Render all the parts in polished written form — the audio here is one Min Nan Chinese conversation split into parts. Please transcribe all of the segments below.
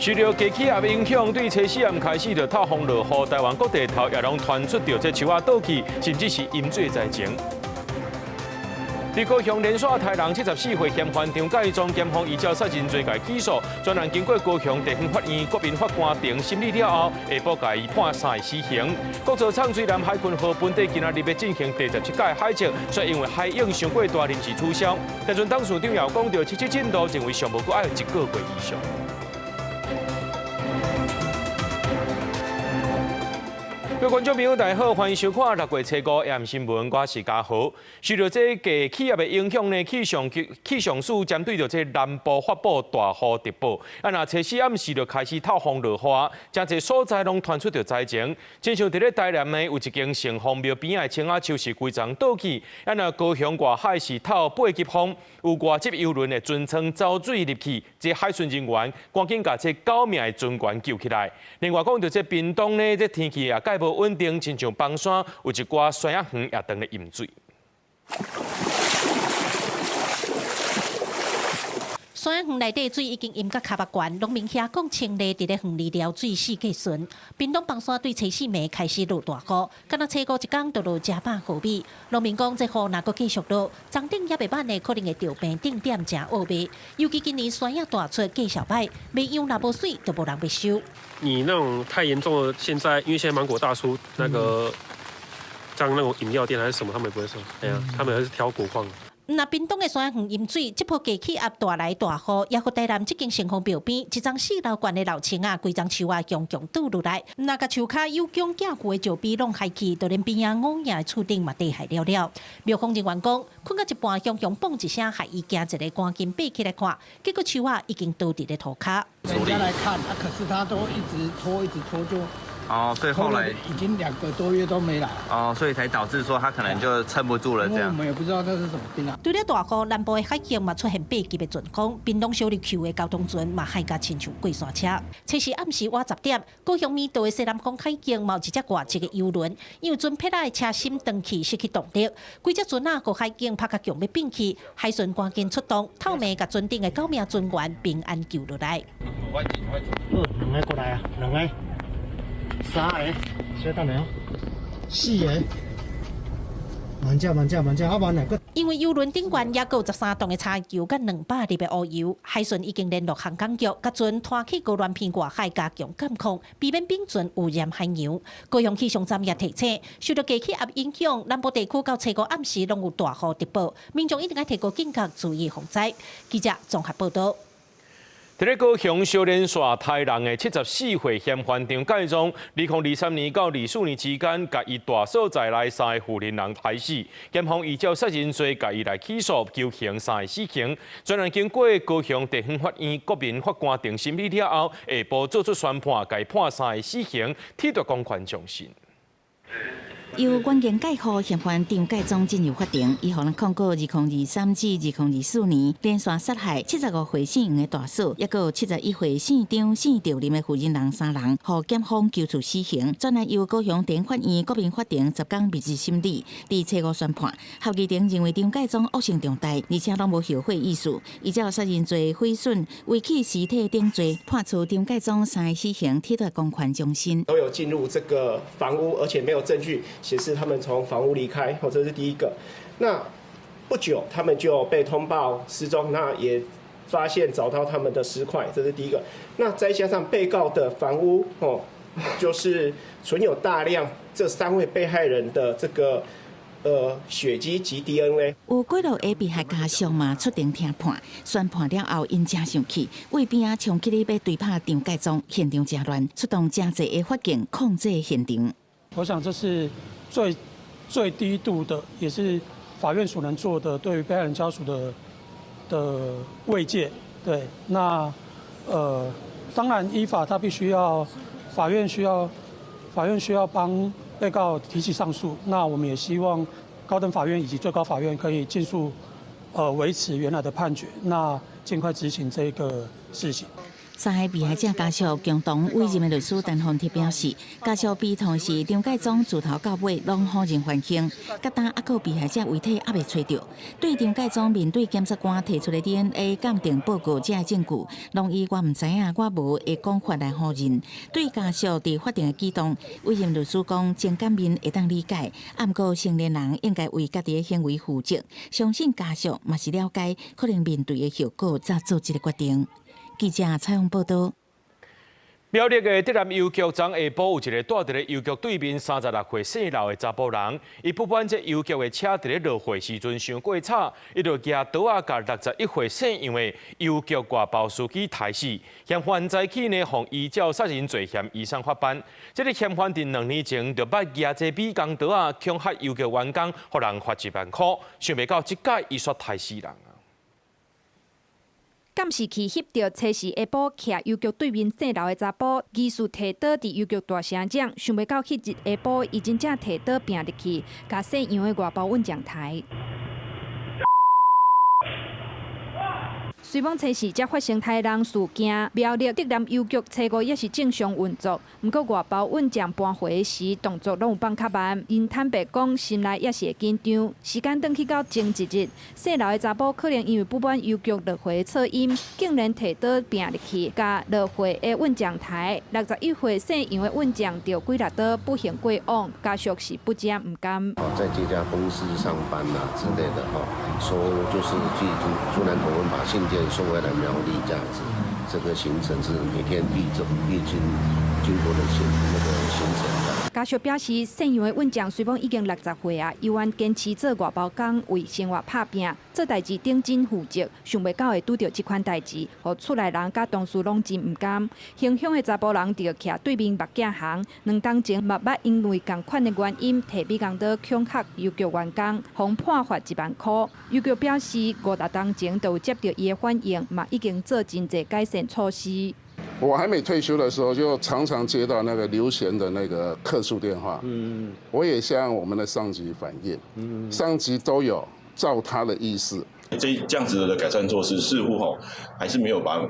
受著低氣壓影響，對初四暗開始就透風落雨，台灣各地頭也攏傳出著這樹仔倒去，甚至是淹水災情。佇高雄連紲刣人74歲嫌犯張介宗，檢方依照殺人罪共起訴，專案經過高雄地方法院國民法官庭審理了後，下晡共伊判三个死刑。國造廠雖然海鯤號本底今仔日欲進行第17屆海測，卻因為海湧傷過大，臨時取消。當陣董事長又講著，測試進度認為上無閣愛一個月以上。各位觀眾朋友，大家好，歡迎收看六月初五AM 新聞，我是嘉豪。受著這低氣壓的影響呢，氣象署針對著這南部發布大雨特報。啊，若初四暗時就開始透風落雨，誠濟所在攏傳出著災情。親像佇咧台南呢，有一間城隍廟邊仔的青仔樹是規叢倒去。啊，若高雄外海是透八級風，有外籍郵輪的船艙走水入去，這海巡人員趕緊共這九名的船員救起來。另外講著這屏東呢，這天氣也蓋無穩定，親像枋山有一寡山仔園也當咧淹水。山仔園內底水已經淹甲跤目懸，農民遐講清理佇咧園裡撩水四界巡。屏東枋山對初四暝開始落大雨，敢若初五一工就落成百毫米。農民講，這雨若閣繼續落，欉頂猶袂挽的可能會著病頂點誠惡賣。尤其今年山仔大出繼續歹，賣秧若無媠，就無人欲收。你那種太嚴重的，現在因為現在芒果大出，那個像那種飲料店還是什麼，他們也不會收。哎呀，他們還是挑果況。若屏東的山園淹水，這波低氣壓帶來大雨，也予台南這間城隍廟邊一叢四樓懸的老青仔，規叢樹仔強強倒落來，若共樹跤有強寄舊的石碑攏害去，就連邊仔五營的厝頂嘛地害了了。廟方人員講，睏到一半，雄雄嘣一聲，予伊驚一下，趕緊爬起來看，結果樹仔已經倒佇咧塗跤。人家來看，啊，可是他都一直拖，一直拖就。哦，所以後來已經2個多月都沒來。哦，所以才導致說他可能就撐不住了，這樣。我們也不知道他是什麼病啊。除了大雨，南部的海景嘛出現八級的狀況，屏東小綠球的交通船嘛海甲親像過山車。初四暗時晚10點，高雄美道的西南方海景嘛有一隻外籍的郵輪，因為船撇來車身斷去失去動力，規隻船仔予海湧拍甲強欲變去，海巡趕緊出動，透暝共船頂的九名船員平安救落來。好，兩个過來啊，兩个。三个，稍等下，四个，慢只慢只慢只，啊慢來。因為郵輪頂懸猶閣有13噸的柴油佮200粒的烏油，海巡已經聯絡航港局，共船拖去高鑾鼻外海加強監控，避免丙船污染海洋。高雄氣象站也提醒，受著低氣壓影響，南部地區到初五暗時攏有大雨特報，民眾一定愛提高警覺，注意防災。記者綜合報導。佇咧高雄小連紲刣人的74歲嫌犯張介宗，2023年到24年之間，共伊蹛嫂在內三个婦人人刣死，檢方依照殺人罪共伊來起訴，求刑三个死刑。專案經過高雄地方法院國民法官庭審理了後，下晡做出宣判，共伊判三个死刑，褫奪公權終身。由關鍵介號嫌犯張介宗進入法庭，伊予人控告2023至2024年連續殺害75歲姓黃的大嫂，抑閣有71歲姓張姓趙林的婦人人三人，予檢方求處死刑。專案由高雄地方法院國民法庭10工密集審理，佇初五宣判。合議庭認為張介宗惡性重大，而且攏無後悔意思，依照殺人罪、毀損、遺棄屍體等罪，判處張介宗三个死刑，褫奪公權終身。都有進入這個房屋，而且沒有證據顯示他們從房屋離開，哦，這是第一個。那不久，他們就被通報失蹤，那也發現找到他們的屍塊，這是第一個。那再加上被告的房屋，哦，就是存有大量這三位被害人的這個血跡及 DNA。有幾落個被害家屬嘛出庭聽判，宣判了後，𪜶誠生氣，位邊仔衝起來欲追拍張介宗，現場誠亂，出動誠濟个法警控制現場。我想這是最最低度的，也是法院所能做的，對於被害人家屬的慰藉。對，那當然依法他必須要法院需要幫被告提起上訴。那我們也希望高等法院以及最高法院可以盡速維持原來的判決，那盡快執行這個事情。三个被害者家屬共同委任的律師陳鳳鐵表示，家屬悲痛是張介宗自頭到尾攏否認犯行，佮今猶閣被害者遺體猶未揣著。對張介宗面對檢察官提出的 DNA 鑑定報告這个證據，攏以我毋知影，我無的講法來否認。對家屬佇法庭的舉動，委任律師講，情感面會當理解，毋過成年人應該為家己的行為負責。相信家屬嘛是了解，可能面對的後果，才做這个決定。記者採訪報導。苗栗的竹南郵局昨下晡有一个蹛佇咧郵局對面36歲姓劉的查埔人，伊不滿這郵局的車佇咧落貨時陣傷過吵，伊就舉刀仔共61歲姓楊的郵局外包司機刣死，嫌犯早起呢，予依照殺人罪嫌移送法辦。這个嫌犯佇2年前就捌舉這美工刀仔恐嚇郵局員工，予人罰1萬箍，想袂到這擺伊煞刣死人。監視器翕著初四下晡，徛郵局對面姓劉的查埔，疑似提刀佇郵局大聲講，想袂到彼日下晡，伊真正提刀拚入去，共姓楊的外包運將刣。雖罔初四才發生刣人事件，苗栗竹南郵局初五也是正常運作，毋過外包運將搬貨時動作攏有放較慢。𪜶坦白講，心內也是會緊張。時間轉去到前一日，姓劉的查埔可能因為不滿郵局落貨的噪音，竟然提刀拚入去，共落貨的運將刣。61歲姓楊的運將著幾落刀，不幸過往，家屬是不遮毋甘。在這家公司上班啊之類的，哈，收就是去竹南頭份把信件送回來苗栗這樣子，這個行程是每天必走必經經過的行那個行程。家屬表示，姓楊的運將雖罔已經60歲啊，猶原堅持做外包工，為生活拍拚，做代誌頂真負責，想袂到會拄著這款代誌，予厝內人佮同事攏真毋甘。興鄉的查埔人就徛對面目鏡行，2冬前嘛捌因為仝款的原因，提美工刀恐嚇郵局員工，予判罰1萬箍。郵局表示，五六冬前就有接著伊的反映，嘛已經做真濟改善措施。我還沒退休的時候，就常常接到那個劉賢的那個客訴電話。我也向我們的上級反映，上級都有照他的意思。這樣子的改善措施，似乎吼還是沒有辦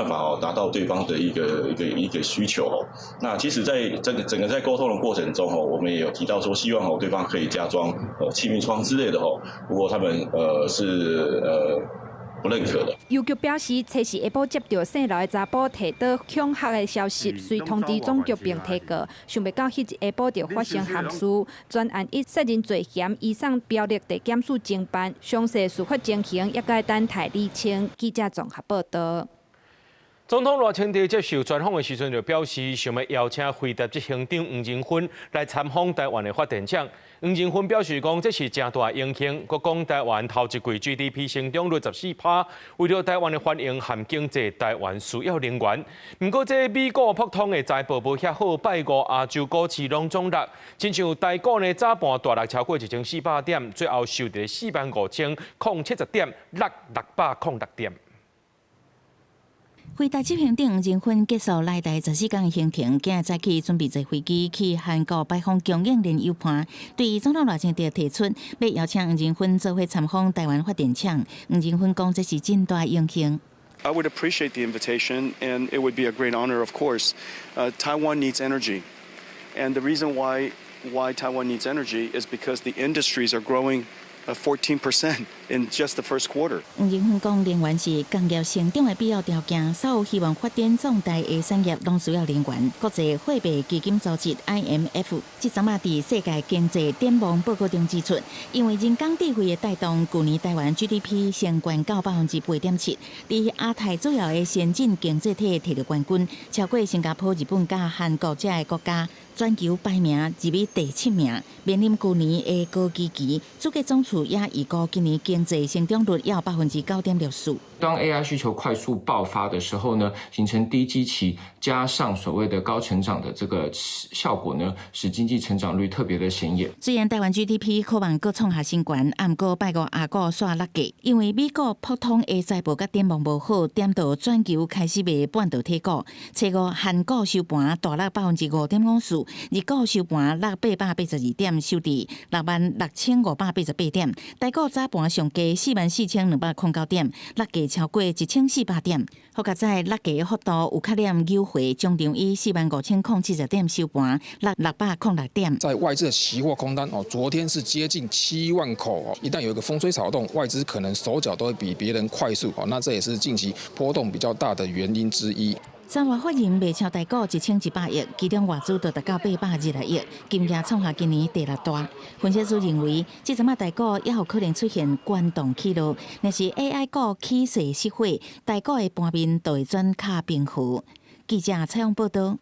法哦達到對方的一個需求哦。那其實在這個整個在溝通的過程中哦，我們也有提到說，希望哦對方可以加裝氣密窗之類的哦。不過他們是不認可的。郵局表示，初四下晡接著姓劉的查埔提刀恐嚇的消息，遂通知總局並提告。想袂到彼日下晡就發生憾事，全案以殺人罪嫌移送苗栗地檢署偵辦，詳細事發情形也該等待釐清。記者綜合報導。總統賴清德接受專訪的時陣就表示，想欲邀請輝達執行長黃仁勳來參訪台灣的發電廠。黃仁勳表示講，這是誠大的榮幸。閣講台灣頭一季 GDP 成長率14趴，為著台灣的繁榮和經濟，台灣需要能源。毋過，這美股撲通的財報無遐好，拜五亞洲股市攏總落，親像台股呢早盤大落超過1400點，最後收佇45,070點，落606點。輝達執行長黃仁勳結束來台14天的行程，今日早起準備坐飛機去韓國拜訪供應鏈友伴。對總統賴清德提出欲邀請黃仁勳做伙參訪台灣發電廠，黃仁勳講這是真大榮幸。 I would appreciate the invitation, and it would be a great honor, of course. Taiwan needs energy, and the reason why Taiwan needs energy is because the industries are growing 14% in just the first quarter. 黃仁勳講，能源是工業成長的必要條件，所有希望發展壯大的產業攏需要能源。國際貨幣基金組織 IMF 這陣仔佇世界經濟展望報告中指出，因為人工智慧的帶動，舊年台灣 GDP 升懸到8.7%，佇亞太主要的先進經濟體摕著冠軍，超過新加坡、日本佮韓國這个國家。全球排名入去第七名，面臨舊年的高基期，主計總處也預估今年經濟成長率有9.64%。當 AI 需求快速爆發的時候呢，形成低基期加上所謂的高成長的這個效果呢，使經濟成長率特別的顯眼。雖然台灣 GDP 可望閣創下新高，毋過拜五亞股煞落價，因為美股撲通的財報佮展望無好，點到全球開始賣半導體股。初五韓股收盤大落5.54%。日股收盤落882點，收佇66,588點。台股早盤上低44,209點，落價超過1400點。好佳哉落價幅度有較減扭回，終場以45,070點收盤，落606點。在外資的期貨空單哦，昨天是接近7萬口哦。一旦有一個風吹草動，外資可能手腳都會比別人快速哦。那這也是近期波動比較大的原因之一。三月法人賣超台股1100億，其中外資就達到826億，金額創下今年第六大。分析師認為，這陣仔台股猶有可能出現滾動起落，若是 AI 股起勢失火，台股的盤面就會轉較平和。記者採訪報導。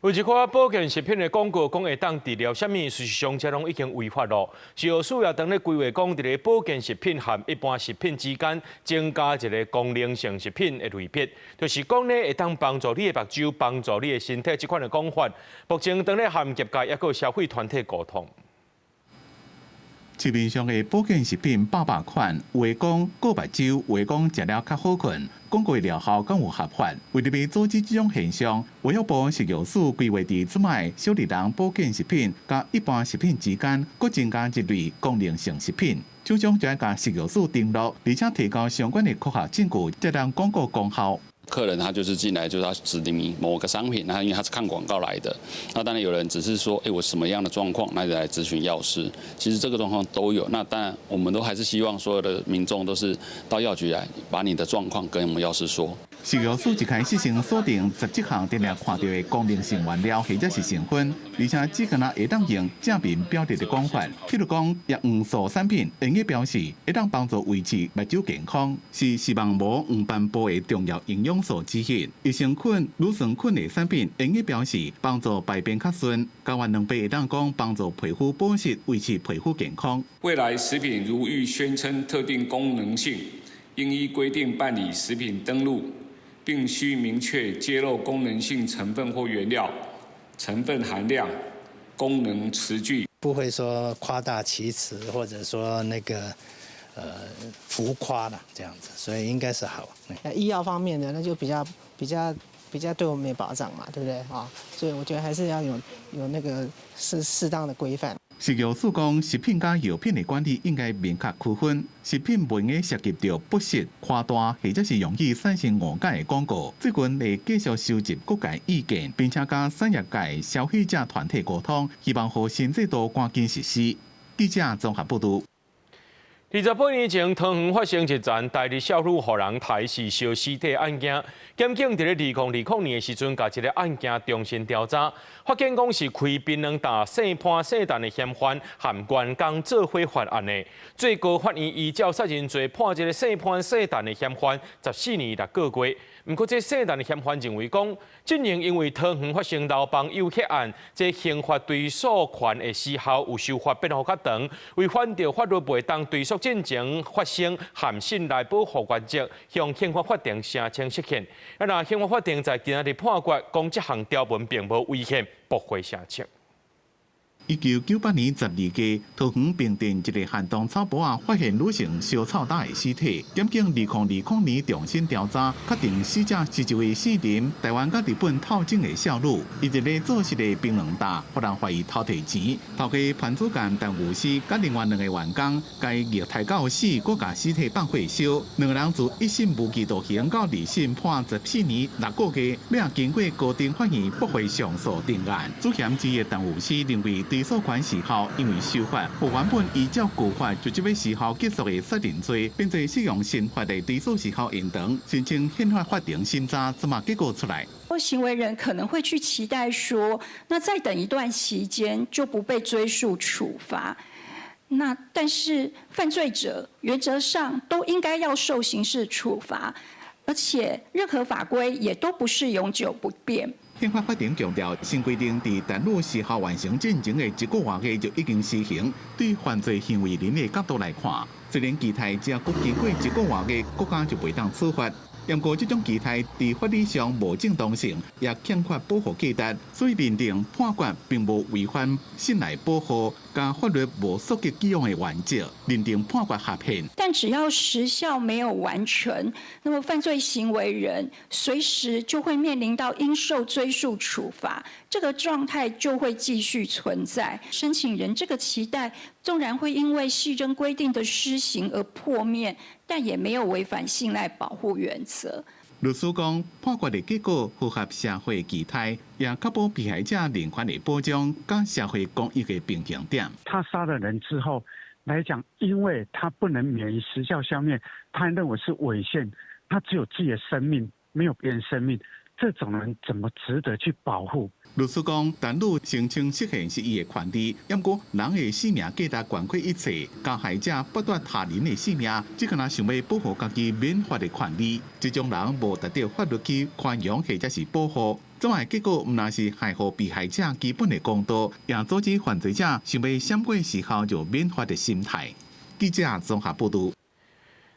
有一寡保健食品的廣告講會當治療啥物，事實上這攏已經違法咯。食藥署也當咧規劃講，佇咧保健食品和一般食品之間增加一個功能性食品的類別，就是講咧會當幫助你的目睭、幫助你的身體這款的講法。目前當咧和業界抑閣消費團體溝通。市面上的保健食品百百款，有的講顧目睭，有的講食了較好睏，廣告療效敢有合法？為著欲阻止這種現象，衛福部食藥署規劃佇這擺小麗人保健食品佮一般食品之間，閣增加一類功能性食品。首長就愛共食藥署登錄，而且提交相關的科學證據，才當廣告功效。客人他就是進來，就是他指定某個商品，那因為他是看廣告來的。那當然有人只是說，欸，我什麼樣的狀況，那就來諮詢藥師。其實這個狀況都有。那當然，我們都還是希望所有的民眾都是到藥局來，把你的狀況跟我們藥師說。食藥署一開始先鎖定17項定定看著的功能性原料或者是成分，而且只敢若會當用正面表達的講法。譬如講，葉黃素產品，用語標示會當幫助維持目睭健康，是視網膜黃斑部的重要營養素之一。益生菌、乳酸菌的產品，用語標示幫助排便較順，膠原蛋白會當講幫助皮膚保濕、維持皮膚健康。未來食品如欲宣稱特定功能性，應依規定辦理食品登錄。並須明確揭露功能性成分或原料、成分含量、功能詞句，不會說誇大其詞，或者說那個浮誇了這樣子，所以應該是好。醫藥方面的那就比較對我們沒保障嘛，對不對啊？所以我覺得還是要有那個適當的規範。食藥署講，食品佮藥品的管理應該明確區分，食品袂用涉及著不實、誇大或者是容易產生誤解的廣告。最近會繼續收集各界意見，並且佮產業界、消費者團體溝通，希望予新制度趕緊實施。記者綜合報導。28年前，桃園發生一欉台日少女予人刣死燒屍體案件，檢警佇咧2020年的時陣，共這个案件重新調查，發現講是開檳榔擔姓潘姓陳的嫌犯和員工做伙犯案的。最高法院依照殺人罪判這个姓潘姓陳的嫌犯14年6個月。毋過，這姓陳的嫌犯認為講，進前因為桃園發生樓房誘竊案，這刑法追訴權的時效有修法變予較長，違反著法律袂當追訴進前發生函信來保護原則，向憲法法庭聲請釋憲。啊，若憲法法庭在今仔日判決，講這項條文並無違憲，駁回聲請。1998年12月，桃園平鎮一个旱洞草埔仔發現女性燒臭焦的屍體。檢警2020年重新調查，確定死者是一位姓林、台灣佮日本透種的少女。伊佇咧做穡的檳榔擔，予人懷疑偷提錢。頭家潘祖干、陳有詩佮另外兩个員工，共伊虐待到死，閣共屍體放火燒。兩个人自一審無期徒刑到二審判14年6個月，尾仔經過高等法院駁回上訴定案。主嫌之一的陳有詩認為追訴權時效因為修法，予原本依照舊法就這欲時效結束的殺人罪，變做適用新法的追訴時效延長，申請憲法法庭審查，這馬結果出來。行為人可能會去期待說，那再等一段期間就不被追訴處罰。那但是犯罪者原則上都應該要受刑事處罰，而且任何法規也都不是永久不變。憲法法庭強調，新規定佇單女時效完成進前的一個外月就已經施行。對犯罪行為人的角度來看，雖然期待只要閣經過一個外月，國家就袂當處罰。毋過這種期待佇法理上無正當性，也欠缺保護價值，所以認定判決並無違反信賴保護佮法律無溯及既往的原則，認定判決合憲。但只要時效沒有完成，那麼犯罪行為人隨時就會面臨到應受追訴處罰，這個狀態就會繼續存在。申請人這個期待縱然會因為系爭規定的施行而破滅，但也沒有違反信賴保護原則。律師講，判決的結果符合社會期待，也確保被害者人權的保障，佮社會公益的平衡點。他殺了人之後來講，因為他不能免於時效消滅，他認為是違憲，他只有自己的生命，沒有別人生命。這種人怎麼值得去保護？律師講，陳女聲稱釋憲是伊的權利，毋過人的生命價值懸過一切，加害者剝奪他人的性命，只敢若想欲保護家己免罰的權利。這種人無值得法律去寬容或者是保護，這樣的結果毋但是害予被害者基本的公道，也阻止犯罪者想欲閃過時效就免罰的心態。記者綜合報導。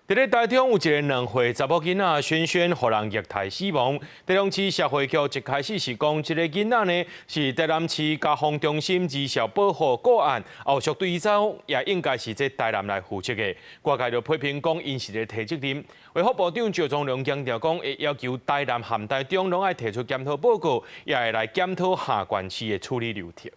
佇咧台中有一个2歲查某囡仔萱萱，予人虐待死亡。台中市社會局一開始是講，這个囡仔呢是台南市家防中心兒少保護個案，後續追蹤也應該是這台南來負責的。外界就批評講，𪜶是咧推責任。衛福部長趙宗龍強調講，會要求台南和台中攏愛提出檢討報告，也會來檢討下縣市的處理流程。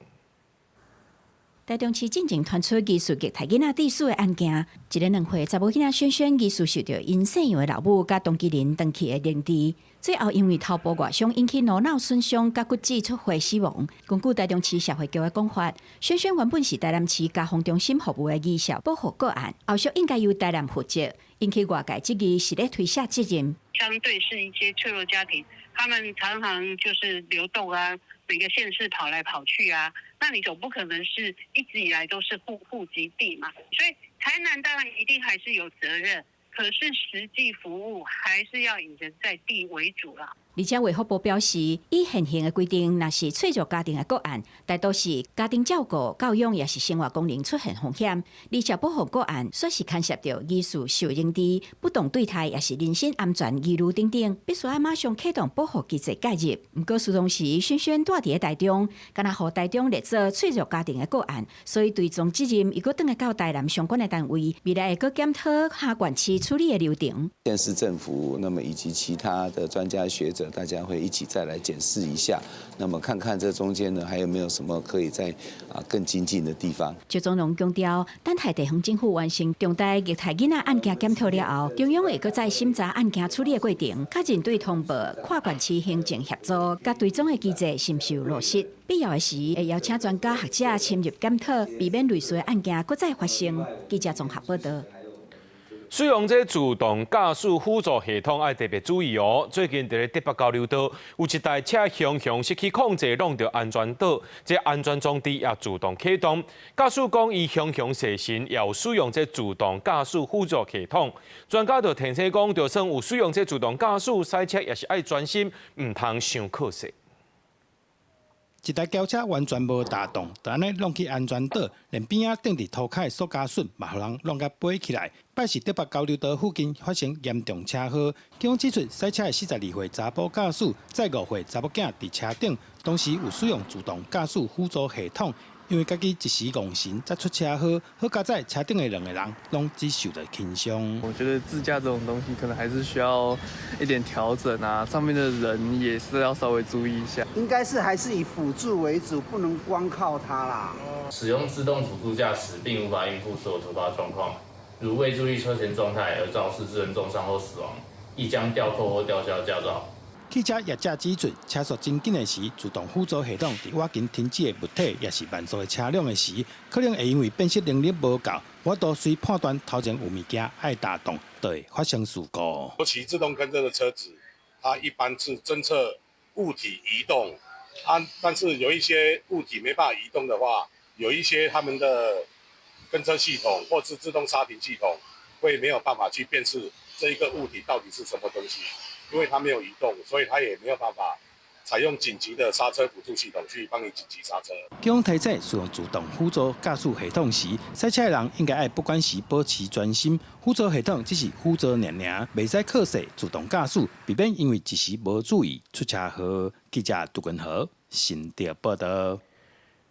台中市進前傳出疑似虐待囡仔致死的案件，一个2歲查某囡仔萱萱疑似受著𪜶姓楊的老母佮同居人長期的凌虐，最後因為頭部外傷引起顱腦損傷佮骨質出血死亡。根據台中市社會局的講法，萱萱原本是台南市家防中心服務的兒少保護個案，後續應該由台南負責，引起外界質疑是咧推卸責任。相對是一些脆弱家庭，他們常常就是流動啊，每個縣市跑來跑去啊，那你總不可能是一直以來都是戶籍地嘛，所以台南當然一定還是有責任，可是實際服務還是要以人在地為主啦。而且衛福部表示，以現行的規定，若是脆弱家庭的個案，大多是家庭照顧、教養，抑是生活功能出現風險。兒少保護個案，煞是牽涉著疑似受凌虐、不當對待，抑是人身安全疑慮等等，必須愛馬上啟動保護機制介入。毋過，與同時，萱萱蹛佇咧台中，敢若予台中列做脆弱家庭的個案，所以追蹤責任，又閣轉來到台南相關的單位，未來會閣檢討下縣市處理的流程。縣市政府，那麼以及其他的專家學者，大家會一起再來檢視一下，那麼看看這中間呢，還有沒有什麼可以再更精進的地方。趙宗龍強調，等待地方政府完成重大虐待囡仔案件檢討了後，中央會閣再審查案件處理的過程，較認對通報跨縣市行政協作佮追蹤的機制是毋是有落實，必要的時會邀請專家學者深入檢討，避免類似的案件閣再發生。記者綜合報導。使用這自動駕駛輔助系統愛特別注意哦。最近佇咧竹北交流道有一台車雄雄失去控制，挵著安全島，這安全裝置也自動啟動。駕駛講伊雄雄細心，也有使用這自動駕駛輔助系統。專家就提醒講，就算有使用這自動駕駛，駛車也是愛專心，毋通傷靠勢。一台轎車完全無踏動，就按呢挵去安全島，連邊仔釘佇塗跤的塑膠筍嘛，予人挵共飛起來。拜四竹北交流道附近發生嚴重車禍，警方指出，駛車的42歲查埔駕駛載5歲查某囝佇車頂，當時有使用自動駕駛輔助系統，因為家己一時戇神才出車禍，好佳哉車頂的兩個人攏只受著輕傷。我覺得自駕這種東西可能還是需要一點調整啊，上面的人也是要稍微注意一下。應該是還是以輔助為主，不能光靠它啦。使用自動輔助駕駛並無法應付所有突發狀況，如未注意車前狀態而肇事致人重傷或死亡，亦將吊扣或吊銷駕照。汽車業者指出，車速真緊的時，自動輔助系統佇倚近停止的物體，抑是慢速的車輛的時，可能會因為辨識能力無夠，無法度隨判斷頭前有物件愛踏動，就會發生事故。尤其自動跟車的車子，它一般是偵測物體移動，啊，但是有一些物體沒辦法移動的話，有一些他們的跟車系統或是自動剎停系統，會沒有辦法去辨識這一個物體到底是什麼東西。因為它沒有移動，所以它也沒有辦法采用緊急的剎車輔助系統去幫你緊急剎車。警方提醒，使用自動輔助駕駛系統時，駛車的人應該愛不管時保持專心。輔助系統只是輔助爾爾，袂使靠勢自動駕駛，避免因為一時無注意出車禍。記者杜根豪新竹報道。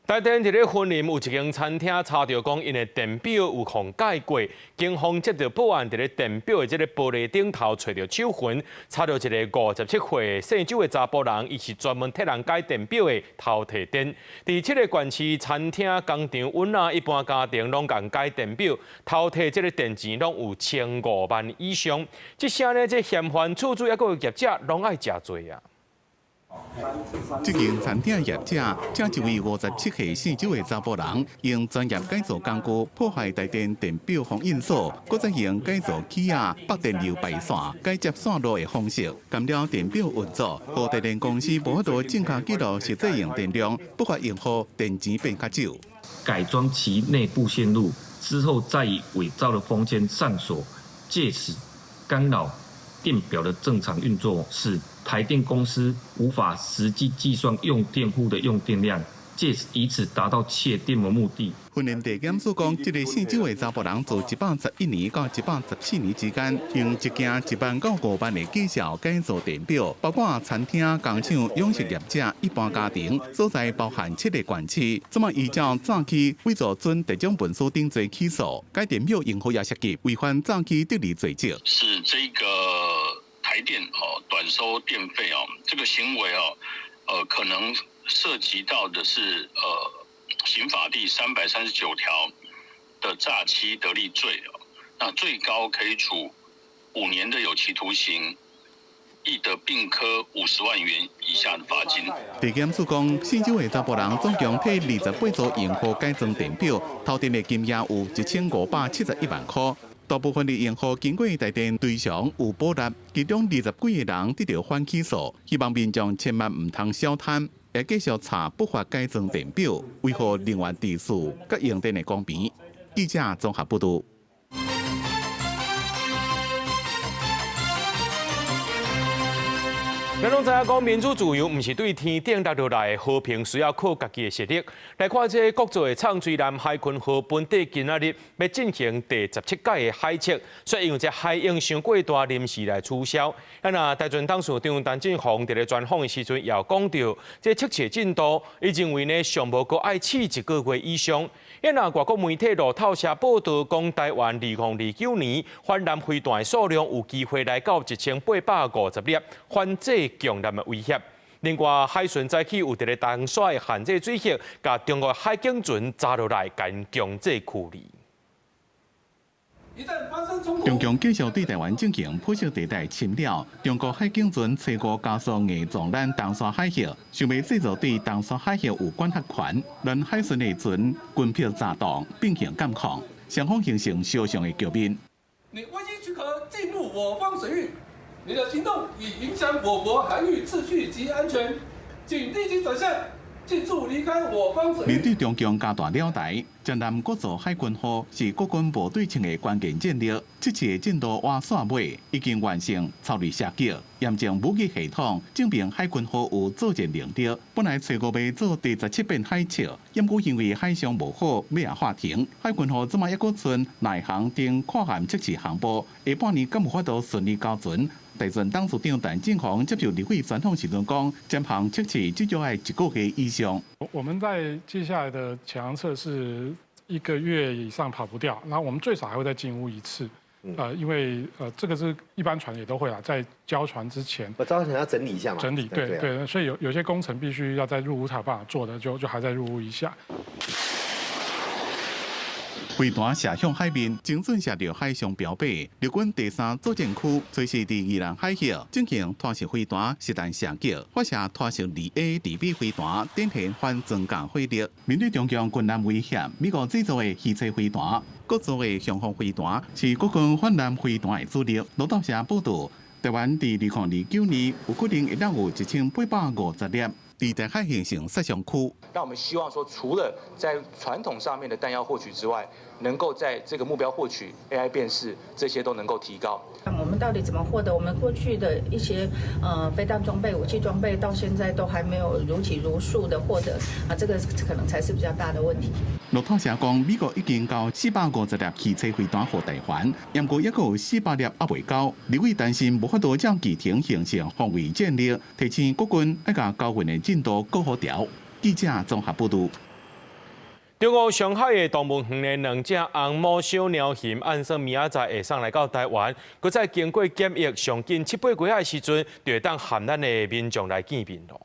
台電佇咧雲林有一間餐廳查著講，𪜶的電錶有予改過，警方接著報案，佇咧電錶的這个玻璃頂頭揣著手痕，查著一个57歲姓周的查埔人，伊是專門替人改電錶的偷提電。佇七个縣市餐廳、工廠、阮仔一般家庭攏共改電錶，偷提這个電錢攏有1500萬以上。這聲呢，這嫌犯厝主抑閣有業者攏愛食罪啊！這間餐廳業者，請一位57歲姓周的查埔人，用專業改造工具破壞台電電錶封印鎖，閣再用改造機仔拔電流排線、改接線路的方式，干擾電錶運作，予台電公司無法度正確記錄實際用電量，不法用戶電錢變較少。改裝其內部線路之後，再以偽造的封籤上鎖，借此干擾電錶的正常運作，使台電公司無法實際計算用電戶的用電量，借此以此達到竊電的目的。雲林地檢署講，這个姓周的查埔人自111年到114年之間，用一件1萬到5萬的績效改造電錶，包括餐廳、工廠、飲食業者、一般家庭，所在包含七个縣市。這馬依照詐欺、偽造準特種文書等罪起訴，改電錶用戶也涉及違反詐欺得利罪責。是這個台電哦短收電費哦，這個行為哦，可能涉及到的是刑法第339條的詐欺得利罪哦，那最高可以處5年的有期徒刑，亦得併科50萬元以下的罰金。地檢署講，姓周的查埔人總共替28組用戶改裝電錶，偷電的金額有1571萬塊。大部分的用戶經過台電追償有補貼，其中20幾个人得著反起訴，希望民眾千萬毋通小貪，會繼續查不法改裝電錶，維護能源秩序佮用電的公平。記者綜合報導。咱攏知影講民主自由毋是對天頂落落來的和平，需要靠家己的實力。來看這個國造的創垂艦海鯤號本底今仔日欲進行第17屆的海測，所以因為這海湧傷過大，臨時來取消。啊，若台船董事長陳振宏佇咧專訪的時陣，也有講著這測試進度，伊認為呢上無閣愛試一個月以上。啊，若外國媒體路透社報導講，台灣2029年反艦飛彈的數量有機會來到1850粒，反制強艦的威脅。另外，海巡早起有佇咧東沙的限制水域，共中國海警船查落來，共強制驅離。中共繼續對台灣進行灰色地帶侵擾，中國海警船初五加速硬撞咱東沙海域，想欲製造對東沙海域有管轄權，咱海巡的船軍票炸動，並行監控，雙方形成相像的局面。你未經許可進入我方水域，你的行動已影響我國海域秩序及安全，請立即轉向，盡速離開我方水域。面對中共加大了台，江南國造海鯤號是國軍無對稱的關鍵戰力，這次的進度倚煞尾，已經完成操練射擊，驗證武器系統，證明海鯤號有作戰能力。本來初五欲做第17遍海測，毋過因為海象無好，尾仔喊停。海鯤號這馬猶閣賰內航等跨海測試項目，下半年敢有法度順利交船？台船董事長陳振宏接受立委專訪時陣講，這項測試至少愛一個月以上。我們在接下來的潛航測試一個月以上跑不掉，然後我們最少還會再進塢一次，因為這個是一般船也都會啦，在交船之前，交船要整理一下嘛，整理，對對，所以有些工程必須要在入塢才有辦法做的，就還在入塢一下。飛彈射向海面，精準射著海上標靶。陸軍第三作戰區隨時佇宜蘭海域進行拖式飛彈實彈射擊，發射拖式2A、2B 飛彈，展現反裝甲火力。面對中共軍艦威脅，美國製造的魚錘飛彈、國造的雄風飛彈是國軍反艦飛彈的主力。路透社報導，台灣佇2029年有可能會當有1850粒。佇台海形成殺傷區。那我們希望說，除了在傳統上面的彈藥獲取之外，能夠在這個目標獲取、AI 辨識這些都能夠提高。我們們到底怎麼獲得？我們過去的一些飛彈裝備、武器裝備，到現在都還沒有如期如數的獲得啊，這個可能才是比較大的問題。路透社講，美國已經交450粒汽車飛彈予台灣，毋過猶閣有400粒猶未交。立委擔心無法度照議程形成防衛戰力，提醒國軍愛共交運的進度閣好調。記者綜合報導。中國上海的動物園的兩隻紅毛小貓熊，按算明仔載會送來到台灣，閣再經過檢疫，上緊七八個月的時陣，就會當和咱的民眾來見面囉。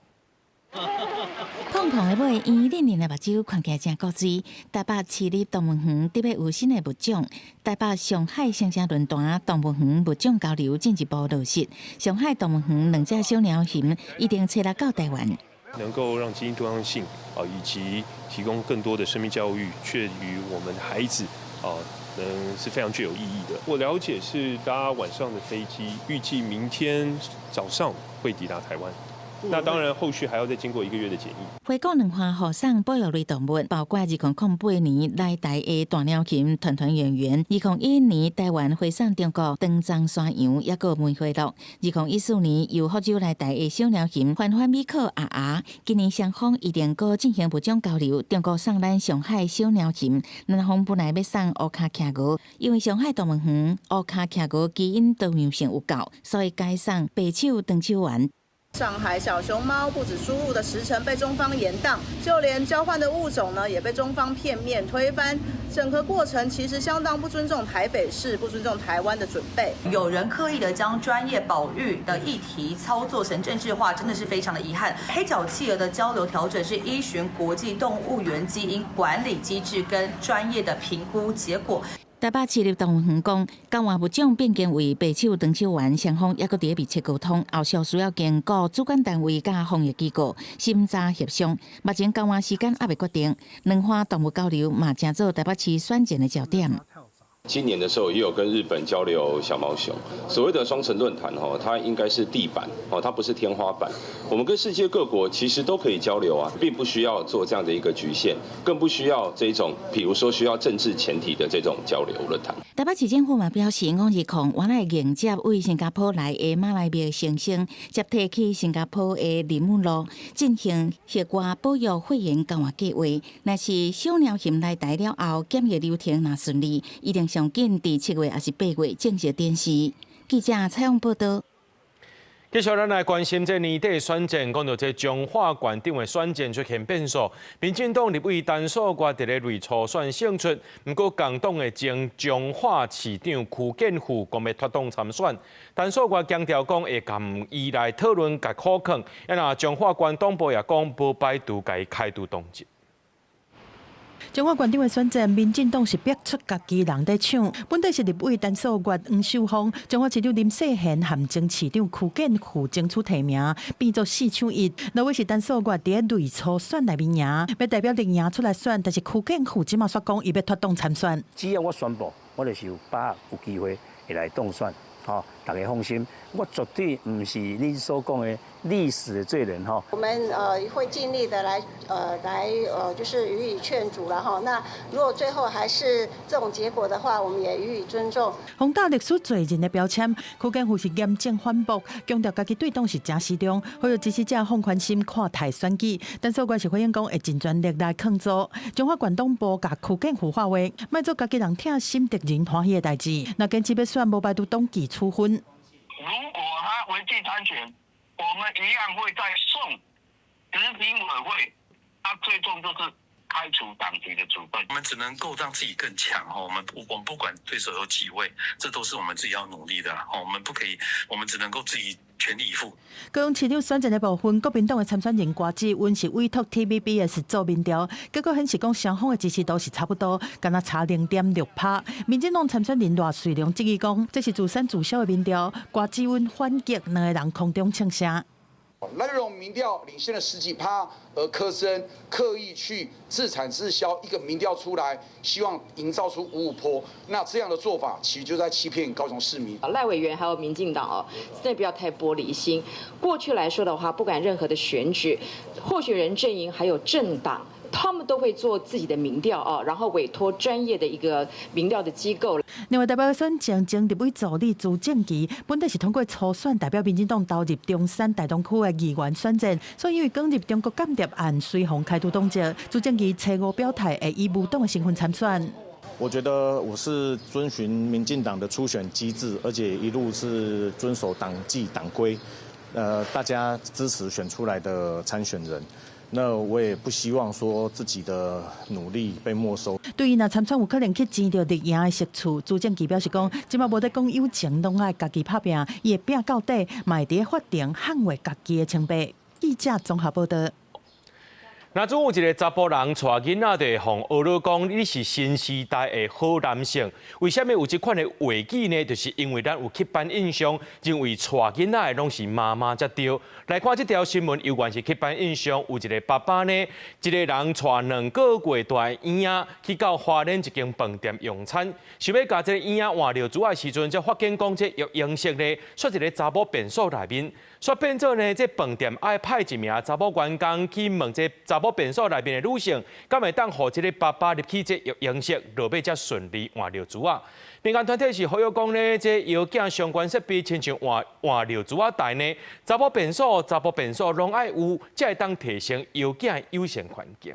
胖胖的尾，圓輪輪的目睭，看起來誠古錐。台北市立動物園特別有新的物種，台北上海雙城論壇動物園物種交流進一步落實。上海動物園兩隻小貓熊一定冊來到台灣。能夠讓基因多樣性啊，以及提供更多的生命教育，卻於我們孩子啊，能是非常具有意義的。我了解是搭晚上的飛機，預計明天早上會抵達台灣。那當然，後續還要再經過一個月的檢疫。花果兩岸予送保育類動物，包括2008年來台的大貓熊團團圓圓，2011年台灣回送中國長鬃山羊，抑閣梅花鹿。2014年由福州來台的小貓熊歡歡米克阿阿，今年雙方一定閣進行物種交流。中國送咱上海小貓熊，南方本來欲送烏跤企鵝，因為上海動物園烏跤企鵝基因多樣性有夠，所以改送白手長手猿。上海小熊貓不止輸入的時程被中方延宕，就連交換的物種呢也被中方片面推翻。整個過程其實相當不尊重台北市，不尊重台灣的準備。有人刻意的將專業保育的議題操作成政治化，真的是非常的遺憾。黑腳企鵝的交流調整是依循國際動物園基因管理機制跟專業的評估結果。台北市立動物園講，交換物種變更為白手長手猿，雙方猶閣佇咧密切溝通，後續需要經過主管單位佮防疫機構審查協商。目前交換時間猶未決定，兩岸動物交流嘛，成做台北市選戰的焦點。今年的時候也有跟日本交流小毛熊，所謂的雙城論壇吼，它應該是地板哦，它不是天花板。我們跟世界各國其實都可以交流啊，並不需要做這樣的一個局限，更不需要這種，譬如說需要政治前提的這種交流論壇。台北市政府嘛表示，五二空原來迎接為新加坡來的馬來貘猩猩，接替去新加坡的林姆路進行戶外保育會員交換計劃。若是小貓熊來台了後，檢疫流程若順利，一定上緊佇7月抑是8月正式展示。記者採訪報道。繼續咱來關心這年底選戰，講到這彰化縣長的選戰出現變數，民進黨立委陳素月佇咧類初選勝出，毋過共黨的前彰化市長邱建富講欲脫黨參選，陳素月強調講會共伊來討論共苦勸，啊若彰化縣黨部也講無排除共伊開除黨籍。彰化縣長的選戰，民進黨是逼出家己人佇搶，本底是立委陳素月、黃秀芳，彰化市長林世賢和前市長邱建富爭取提名，變做4搶1。落尾是陳素月佇咧類初選內面贏，欲代表綠營出來選，但是邱建富這馬煞講伊欲脫黨參選。只要我宣布，我就是有把握有機會會來當選。吼，大家放心，我絕對毋是恁所講的歷史的罪人吼。我們會盡力的來就是予以勸阻了哈。那如果最後還是這種結果的話，我們也予以尊重。宏大歷史罪人的標籤，邱建富是嚴正反駁，強調家己對黨是誠死忠，呼籲支持者放寬心看待選舉。陳素月是回應講會盡全力來抗阻。彰化縣黨部共邱建富喊話，莫做家己人疼心敵人歡喜的代誌。若堅持欲選，無排除黨紀處分。如果他違紀參選，我們一樣會再送執評委會，他最終就是開除黨籍的處分。我們只能夠讓自己更強哦。我們不管對手有幾位，這都是我們自己要努力的。我們不可以，我們只能夠自己全力以赴。高雄市長選戰的部分，國民黨的參選人郭志溫是委託 TVBS 做民調，結果顯示講雙方的支持度是差不多，敢若差0.6趴。民進黨參選人賴瑞隆質疑講，這是自產自銷的民調，郭志溫反擊兩个人空中唱聲。賴瑞隆民調領先了十幾趴，而柯志恩刻意去自產自銷一個民調出來，希望營造出五五波。那這樣的做法其實就在欺騙高雄市民。賴委員還有民進黨哦，真的不要太玻璃心。過去來說的話，不管任何的選舉，候選人陣營還有政黨，他們都會做自己的民調啊，然後委託專業的一個民調的機構。另外，代表選前前立委助理朱正奇，本底是通過初選代表民進黨投入中山大同區的議員選戰，所以因為捲入中國間諜案，隨予開除黨籍。朱正奇初五表態，會以無黨的身份參選。我覺得我是遵循民進黨的初選機制，而且一路是遵守黨紀黨規，大家支持選出來的參選人。那我也不希望說自己的努力被沒收。對於若參選有可能去爭著綠營的席次，朱正奇表示講，這馬無咧講友情，攏愛家己拍拚，伊會拚到底，嘛會佇法庭捍衛家己的清白。記者綜合報道。那總有一个查埔人帶囡仔，就會予呵咾講你是新時代的好男性。為啥物有這款的話語呢？就是因為咱有刻板印象，認為帶囡仔的攏是媽媽才對。來看這條新聞，猶原是刻板印象，有一个爸爸呢，一个人帶2個月大的嬰仔去到花蓮一間飯店用餐，想欲共這个嬰仔換尿苴的時陣，才發現講這育嬰室呢，煞一个查某便所內面，煞變做呢，這飯店愛派一名查某員工去問這查某便所內面的女性，敢會當予這个爸爸入去這育嬰室，落尾才順利換尿苴仔。民間團體是呼籲講呢，這藥囝相關設備，親像換換尿苴仔台呢，查某便所、查埔便所攏愛有，才會當提升嬰兒友善環境。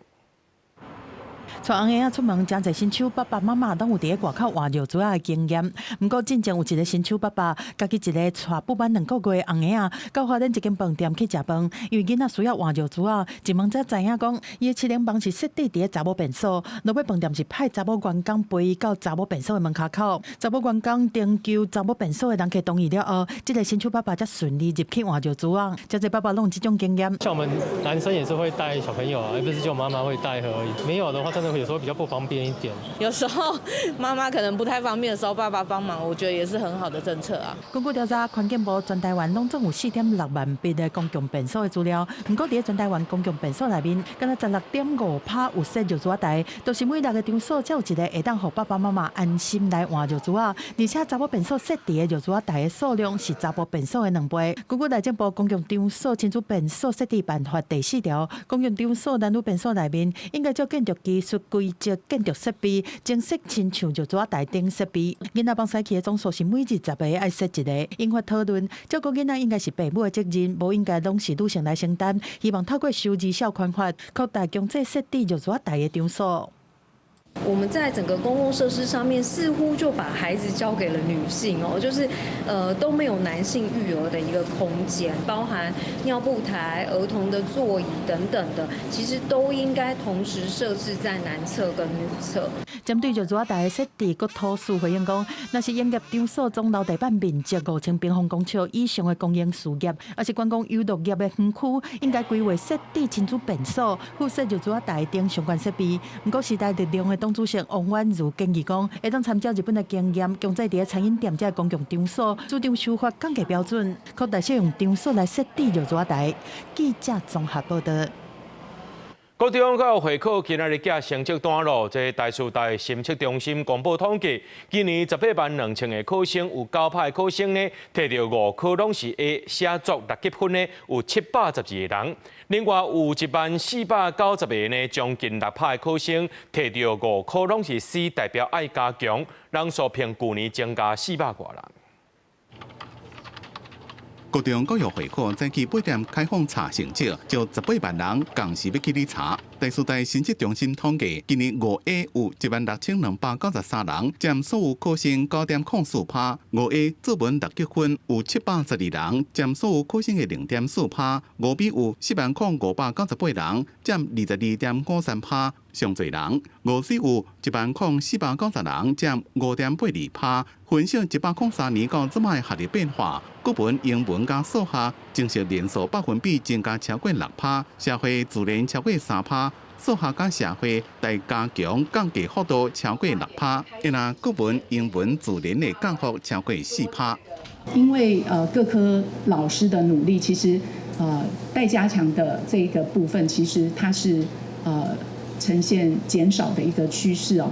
帶尪仔出門，誠濟新手爸爸媽媽攏有佇咧外口換尿苴仔的經驗。毋過進前有一个新手爸爸，家己一个帶不滿2個月的尪仔，到花蓮一間飯店去食飯，因為囡仔需要換尿苴仔，一問才知影講，伊的七零房是設置佇咧查某便所，落尾飯店是派查某員工陪伊到查某便所的門跤口，查某員工徵求查某便所的人客同意了後，這个新手爸爸才順利入去換尿苴仔。誠濟爸爸攏有這種經驗。像我們男生也是會帶小朋友啊，而不是就媽媽會帶而已。沒有的話，真的有時候比較不方便一點。有時候媽媽可能不太方便的時候，爸爸幫忙，我覺得也是很好的政策啊。根據調查，環境部全台灣攏總有4.6萬筆的公共便所的資料，毋過佇咧全台灣公共便所內面，敢若16.5%有設尿苴仔台，就是每6個場所才有一個會當予爸爸媽媽安心來換尿苴仔。而且查某便所設置的尿苴仔台的數量是查埔便所的2倍。根據內政部公共場所親子便所設置辦法第4條，公共場所男女便所內面應該照建築技術規則、建築設備，增設親像尿苴仔台等設備。囡仔放屎去的總數是每日10個愛設一個。引發討論，照顧囡仔應該是父母的責任，無應該攏是女性來承擔。希望透過修兒少寬法，擴大強制設置尿苴仔台的場所。我們在整個公共設施上面，似乎就把孩子交給了女性哦，就是都沒有男性育兒的一個空間，包含尿布台、兒童的座椅等等的，其實都應該同時設置在男廁跟女廁。針對尿苴仔台的設置，國土署回應講，若是營業場所總樓地板面積5000平方公尺以上的公營事業，抑是觀光遊樂業的園區，應該規劃設置親子便所、附設尿苴仔台等相關設備。毋過時代力量的黨主席王婉如建議講，會當參照日本的經驗，強制佇咧餐飲店這公共場所主張修法降低標準，擴大使用場所來設置尿苴仔台。記者綜合報道。高中教育會考今仔日寄成績單咯，這台師大心測中心公布統計，今年182,000個考生，有9%的考生呢，摕著5科攏是 A，寫作6級分呢有712個人。另外有10,490個呢，將近6%的考生摕著5科攏是 C，代表愛加強，人數比舊年增加400外人。高中教育會考早起8點開放查成績，就18萬人仝時欲去咧查。台師大心測中心統計，今年5A 有16,293人，佔所有考生9.04%。5A 作文6級分有712人，佔所有考生的0.4%。5B 有40,598人，佔22.53%，上濟人。5C 有10,490人，佔5.82%。分析103年到這擺的學歷變化，國文、英文佮數學正式人數百分比增加超過6%，社會自然超過3%，數學佮社會待加強降低幅度超過6%，因為國文、英文、自然的降幅超過4%。因為各科老師的努力，其實待加強的這個部分，其實它是呈現減少的一個趨勢哦。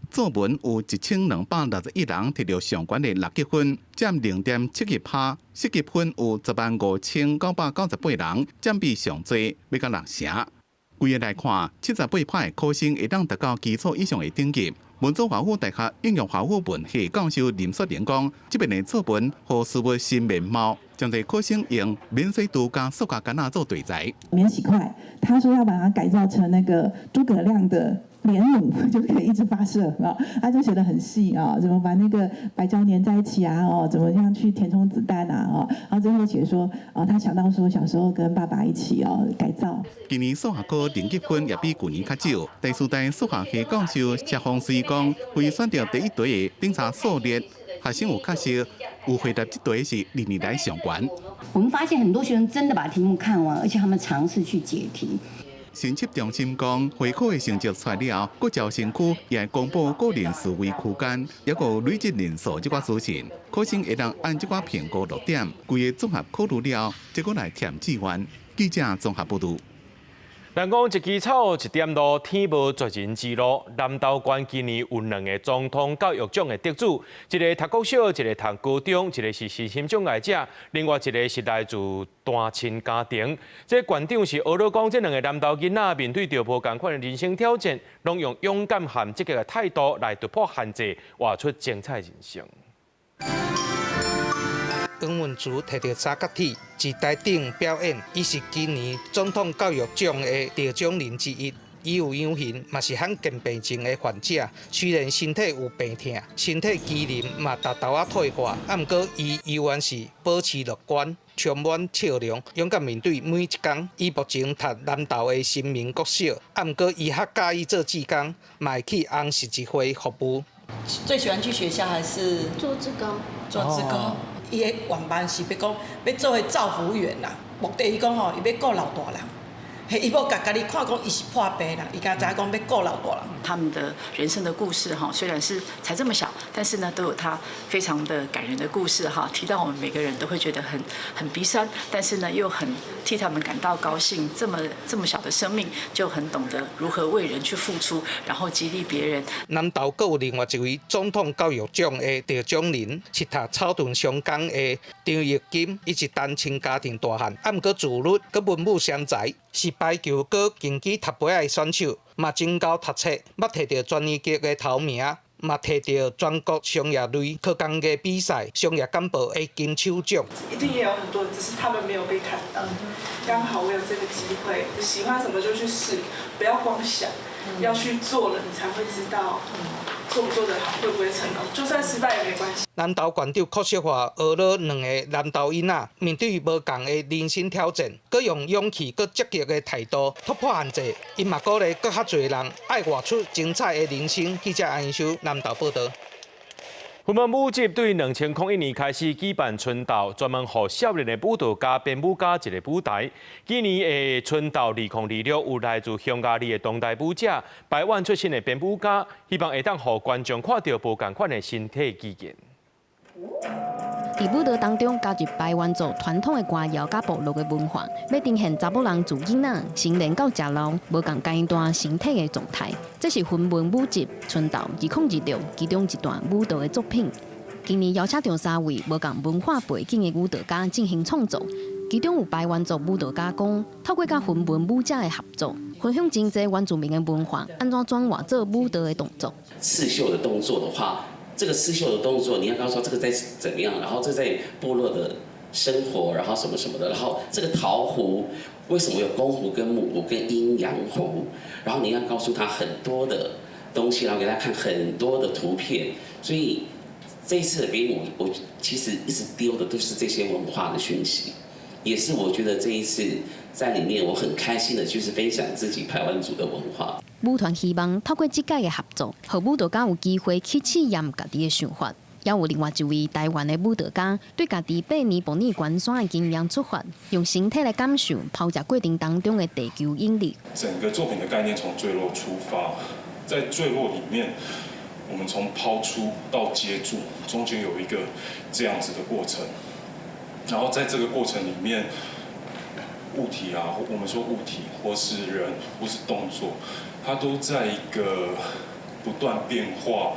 作文有1,261人摕著上懸的6級分，佔0.71%；四級分有105,998人，佔比上濟，欲到6成。規个來看，78%的考生會當達到基礎以上的等級。文藻華府大學應用華語文系教授林雪玲講，這遍的作文予事物新面貌，將對考生用免洗刀佮塑膠桿仔做題材。免洗筷，他說要把它改造成那個諸葛亮的連弩，就可以一直發射啊。他就寫得很細啊，怎麼把那個白膠粘在一起啊？哦，怎麼樣去填充子彈啊？哦，然後最後寫說，啊，他想到說小時候跟爸爸一起哦改造。今年數學科零級分也比舊年較少。台師大數學系教授謝宏瑞講，會選擇第一題的頂查數列，學生有確實有回答這題是歷年來上懸。我們發現很多學生真的把題目看完，而且他們嘗試去解題。審測中心講，會考的成績出來了後，各招生區也會公布個人思維區間，抑閣累積人數這寡資訊，考生會當按這寡評估落點，規个綜合考慮了，結果來填志願。記者綜合報導。人講一枝草，一點露，天無絕人之路。南投縣今年有兩个總統教育獎的得主，一个讀國小，一个讀高中，一个是身心障礙者，另外一个是來自單親家庭。這個縣長是呵咾講，這兩个南投囡仔面對著無仝款的人生挑戰，攏用勇敢和積極的態度來突破限制，活出精彩人生。黃文慈提著三角鐵，佇台頂表演。伊是今年總統教育獎的得獎人之一。伊有養眩，嘛是罕見病症的患者。雖然身體有病痛，身體機能嘛沓沓仔退化，啊，毋過伊猶原是保持樂觀，充滿笑容，勇敢面對每一工。伊目前讀南投的新民國小，啊，毋過伊較佮意做志工，嘛會去紅十字會服務。最喜歡去學校還是做志工？做志工。伊的願望是欲講欲做彼照服員啦，目的伊講吼，伊欲顧老大人。彼伊無共家己看講伊是破病啦，伊敢知影講欲顧老大人。他們的人生的故事哈，雖然是才這麼小，但是呢，都有他非常的感人的故事哈。提到我們每個人都會覺得很鼻酸，但是呢，又很替他們感到高興。這麼這麼小的生命就很懂得如何為人去付出，然後激勵別人。南投閣有另外一位總統教育獎的得獎人，是讀草屯雙江的張玉金，伊是單親家庭大漢，啊，毋過自律閣文武雙才，是排球閣拳擊踢杯仔的選手，嘛真𠢕讀冊，捌提著全年級的頭名，嘛提著全國商業類科工藝比賽商業幹部的金手獎。一定也有很多，只是他們沒有被看到。剛好我有這個機會，喜歡什麼就去試，不要光想，要去做了，你才會知道做不做得好，會不會成功。就算失敗也沒關係。南投縣長柯淑華呵咾兩个南投囡仔，面對無仝的人生挑戰，閣用勇氣閣積極的態度突破限制。𪜶嘛鼓勵閣較濟人愛活出精彩的人生。記者安英修南投報導。雲門舞集對2001年開始舉辦春鬥，專門予少年的舞蹈家、編舞家一个舞台。今年的春鬥2026有來自匈牙利的當代舞者、排灣出身的編舞家，希望會當予觀眾看著無仝款的身體語言。佇舞蹈當中加入排灣族傳統的歌謠佮部落的文化，欲呈現查某人自囡仔成年到食老無仝階段身體的狀態。這是雲門舞集春鬥2026其中一段舞蹈的作品。今年邀請著三位無仝文化背景的舞蹈家進行創作，其中有排灣族舞蹈家講，透過佮雲門舞者的合作，分享真濟原住民的文化，按怎轉換做舞蹈的動作。刺繡的動作的話，這個刺繡的動作，你要告訴他這個在怎麼樣，然後這在部落的生活，然後什麼什麼的，然後這個陶壺為什麼有公壺跟母壺跟陰陽壺，然後你要告訴他很多的東西，然後給他看很多的圖片，所以這一次的編舞，我其實一直丟的都是這些文化的訊息，也是我覺得這一次在裡面我很開心的，就是分享自己排灣族的文化。舞團希望透過這屆的合作，予舞蹈家有機會去試驗家己的想法。也有另外一位台灣的舞蹈家，對家己8年步入關山的經驗出發，用身體來感受拋擲過程當中的地球引力。整個作品的概念從墜落出發，在墜落裡面，我們從拋出到接住，中間有一個這樣子的過程。然後在這個過程裡面，物體啊，我們說物體或是人或是動作，它都在一個不斷變化、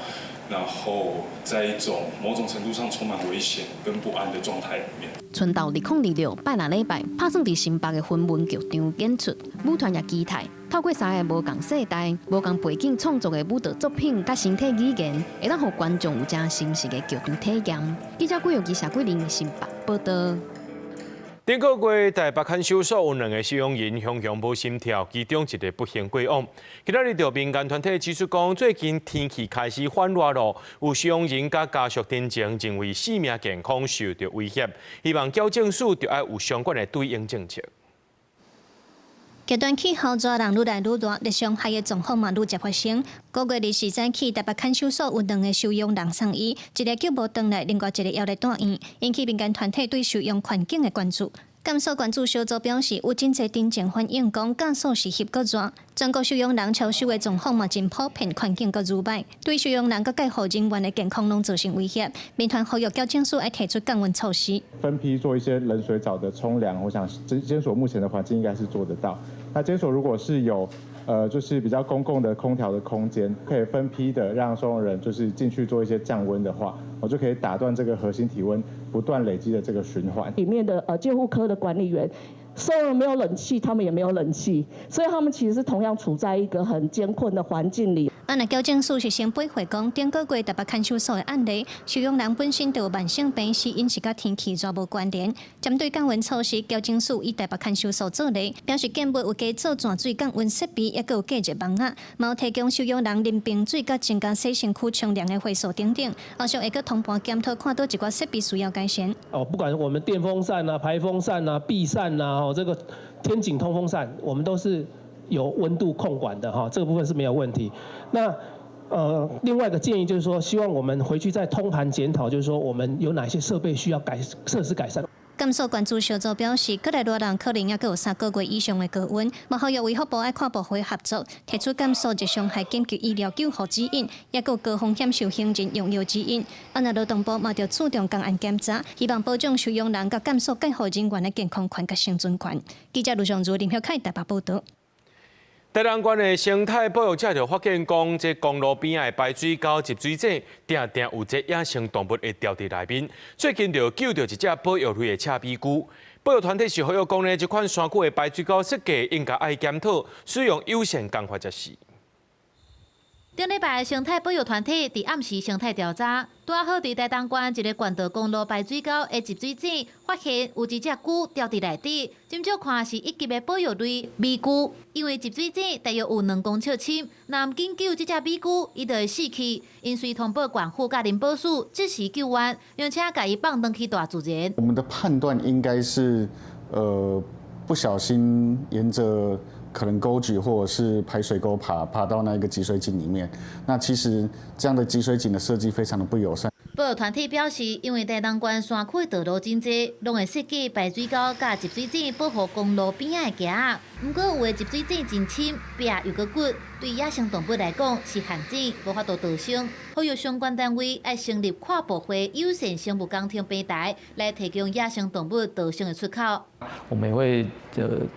然後在一種某種程度上充滿危險跟不安的狀態裡面。春到2026拜六禮拜，拍算佇新北的雲門劇場演出，舞團也期待透過三个無仝世代、無仝背景創作的舞蹈作品，佮身體語言，會當予觀眾有誠深實的劇場體驗。記者郭玉儀、謝桂玲新北報道。頂個月台北看守所有兩个收容人雄雄無心跳，其中一个不幸過往。今仔日著民間團體指出講，最近天氣開始反熱咯，有收容人佮家屬陳情，認為生命健康受著威脅，希望矯正署著愛有相關的對應政策。極端氣候熱人愈來愈熱，熱傷害的狀況嘛愈捷發生。個月24早起，台北看守所有兩个收容人送醫，一个救無轉來，另外一个猶咧住院，引起民間團體對收容環境的關注。監所關注小組表示，有真濟陳情反映講，監所是翕閣熱，全國收容人超收的狀況嘛真普遍，環境閣愈歹，對收容人佮介護人員的健康攏造成威脅。民團呼籲矯正署愛提出降溫措施，分批做一些冷水澡的沖涼，我想監所目前的環境應該是做得到。那監所如果是有就是比較公共的空調的空間，可以分批的讓收容人就是進去做一些降溫的話，我就可以打斷這個核心體溫不斷累積的這個循環。裡面的戒護科的管理員，收容沒有冷氣，他們也沒有冷氣，所以他們其實是同樣處在一個很艱困的環境裡。啊，若矯正署是先回覆講，頂個月台北看守所的案例，收容人本身就有慢性病，死因是佮天氣熱無關聯。針對降溫措施，矯正署以台北看守所做例，表示建議有加做泉水降溫設備，抑閣有加熱網仔，嘛有提供收容人啉冰水佮增加洗身軀沖涼的會所等等。後續會閣通盤檢討，看佗一寡設備需要改善。哦，不管我們電風扇啊、排風扇啊、壁扇啊，哦，這個天井通風扇，我們都是有溫度控管的哈，這個部分是沒有問題。那另外一個建議就是說，希望我們回去再通盤檢討，就是說我們有哪些設備需要改設施改善。監所關注小組表示，閣來熱人可能猶閣有3個月以上的高溫，嘛呼籲衛福部愛跨部會合作，提出監所熱傷害緊急醫療救護指引，抑閣有高風險受刑人用藥指引。啊，若勞動部嘛著注重工安檢查，希望保障收容人佮監所介護人員的健康權佮生存權。記者盧尚如、林曉凱台北報導。台東縣的生態保育者就發現講，這公路邊仔的排水溝集水井，定定有這野生動物會牢佇內面。最近就救著一隻保育類的赤尾龜。保育團體是呼籲講呢，這款山區的排水溝設計應該愛檢討，使用友善工法才是。頂禮拜，生態保育團體佇暗時生態調查，拄仔好佇台東縣一个縣道公路排水溝的集水井，發現有一隻龜牢佇內底。斟酌看是一級的保育類米龜，因為集水井大約有2公尺深，若毋緊救這隻米龜，伊就會死去。𪜶隨通報縣府佮林保署，即時救援，並且共伊放轉去大自然。我們的判斷應該是，不小心沿著可能溝渠或者是排水溝爬到那個集水井裡面，那其實這樣的集水井的設計非常的不友善。保育團體表示，因為台東縣山區道路真濟，攏會設計排水溝佮集水井保護公路邊仔的墘仔。毋過有的集水井真深，壁又閣骨，對野生動物來講是陷阱，無法度逃生。呼籲相關單位愛成立跨部會友善生物工程平台，來提供野生動物逃生的出口。我們也會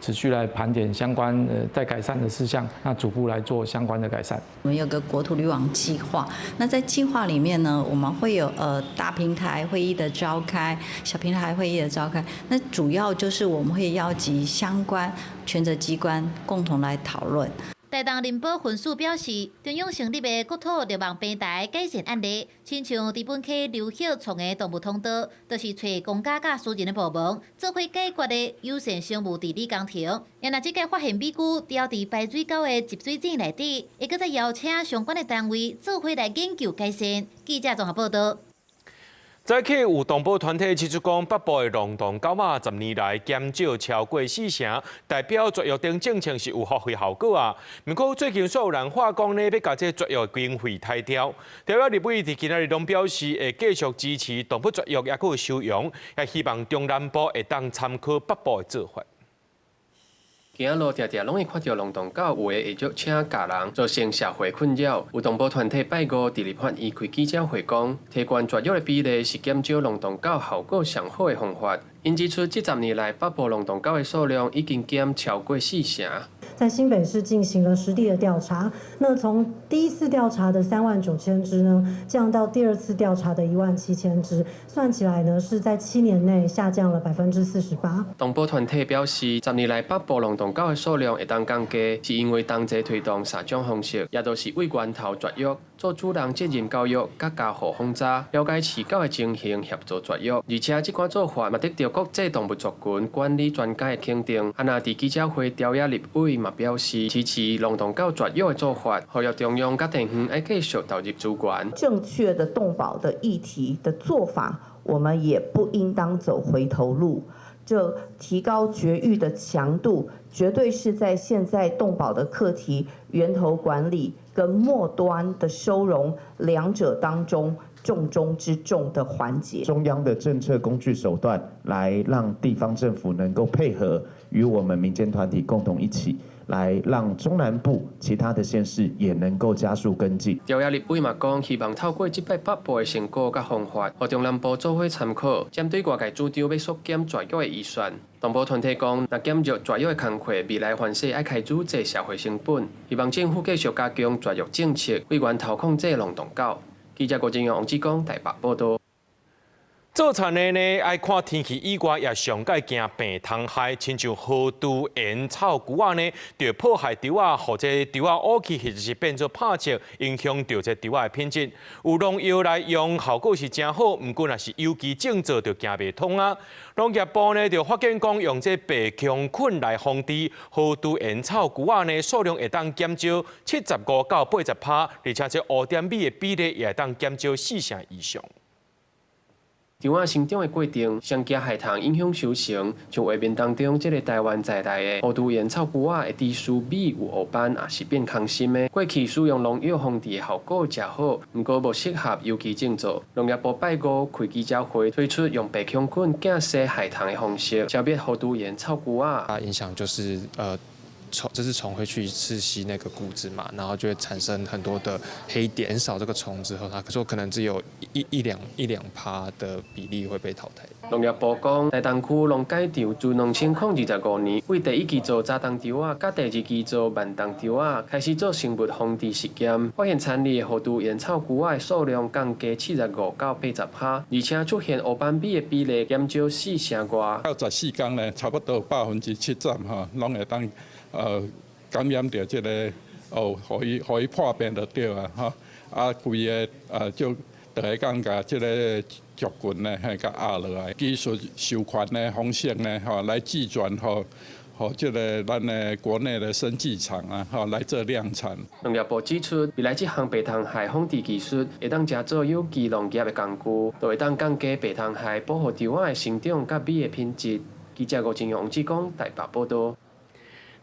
持續來盤點相關待改善的事項，那逐步來做相關的改善。我們有個國土綠網計劃，那在計劃裡面呢，我們會有大平台會議的召開，小平台會議的召開。那主要就是我們會邀集相關權責機關共同來討論。台東林保分署表示，中央成立的國土綠網平台改善案例，親像知本溪流域創的動物通道，就是揣公家佮私人的部門做伙解決的友善生物治理工程。若這屆發現米龜牢佇排水溝的集水井內底，會閣再邀請相關的單位做伙來研究改善。記者綜合報導。早起有動保團體指出講，北部的浪蕩狗仔10年來減少超過4成，代表絕育等政策是有發揮效果啊。毋過最近煞有人話講呢，欲共這絕育經費刣掉。朝野立委佇今仔日攏表示，會繼續支持動物絕育，抑閣有收容，也希望中南部會當參考北部的做法。行路定定攏會看著浪蕩狗，有的會約請咬人，造成社會困擾。有動保團體拜五佇立法院開記者會講，提懸絕育的比例是減少浪蕩狗效果上好的方法。𪜶指出，這10年來北部浪蕩狗的數量已經減超過4成。在新北市進行了實地的調查。那從第一次調查的3萬9千隻呢，降到第二次調查的1萬7千隻，算起來呢是在7年內下降了48%。動保團體表示，10年來北部龍洞狗的數量會當降低，是因為同齊推動三種方式，也就是對源頭絕育、做主人責任教育、佮加護訪查，了解飼狗的情形，協助絕育。而且這款做法嘛得著國際動物族群管理專家的肯定。啊，若佇記者會朝野立委嘛表示支持龍洞狗絕育的做法，呼籲中央佮地方愛繼續投入資源。正確的動保的議題的做法，我們也不應當走回頭路。這提高絕育的強度，絕對是在現在動保的課題源頭管理跟末端的收容兩者當中重中之重的環節。中央的政策工具手段，來讓地方政府能夠配合，與我們民間團體共同一起，來讓中南部其他的縣市也能夠加速跟進。朝野立委嘛講，希望透過這擺北部的成果佮方法，予中南部做伙參考，針對外界主張欲縮減絕育的預算。動保團體講，若減弱絕育的工課，未來凡勢愛開愈濟社會成本。希望政府繼續加強絕育政策，對源頭控制龍洞狗。記者郭正陽、王志剛台北報導。做田的呢，愛看天氣以外，也上蓋驚病蟲害，親像河豬蠅、臭龜仔呢，就破壞稻仔，予這稻仔烏去，或者是變做拍色，影響著這稻仔的品質。有農藥來用，效果是誠好，毋過若是有機種作，就行袂通啊。農業部呢，就發現講，用這白芎菌來防治河豬蠅、臭龜仔呢，數量會當減少75到80%，而且這烏點米的比例也會當減少4成以上。稻仔生長的過程，上驚害蟲影響收成。像畫面當中，這个台灣在來的烏毒蠅臭龜仔會致使米有烏斑，也是變空心的。過去使用農藥防治的效果誠好，毋過無適合有機種作。農業部拜五開記者會，推出用白芎菌寄生害蟲的方式，消滅烏毒蠅臭龜仔。它影響就是蟲就是蟲會去刺吸那個穀子嘛，然後就會產生很多的黑點。減少這個蟲之後，它說可能只有一兩趴的比例會被淘汰。農業部講，台東區農改場自2025年，對第一季做早冬稻仔，佮第二季做晚冬稻仔，開始做生物防治實驗，發現田裡的河豬蠅臭龜仔的數量降低75到80%，而且出現烏斑米的比例減少4成外。到14天呢，差不多70%吼，攏會當感染著這个哦，予伊破病就對啊，吼啊，規个就就會當共這个族群呢，嘿，共壓落來。技術授權的方式呢，吼，來技轉予予這个咱的國內的生技廠啊，吼，來做量產。農業部指出，未來這項白蟲害防治技術會當成做有機農業的工具，就會當降低白蟲害保護稻仔的生長佮米的品質。記者吳正陽、王志剛台北報導。